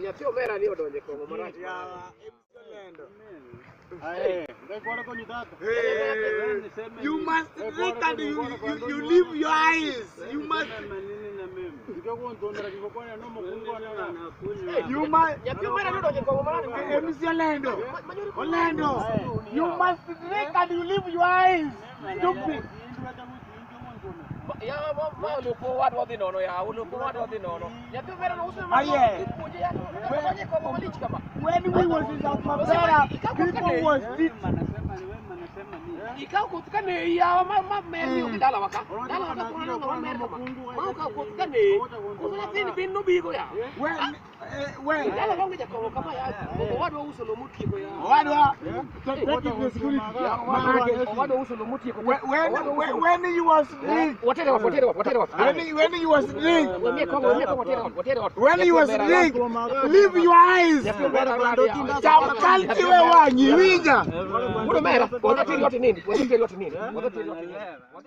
Nyathi omera ni odonje kong'o marach. You must drink and you leave your eyes. You must. You must. MC Orlando. Orlando. You must drink and you leave your eyes. Stupid. When we was in South Mabera, people was when you was drink, when you was drink, when you was drink, leave your eyes. What?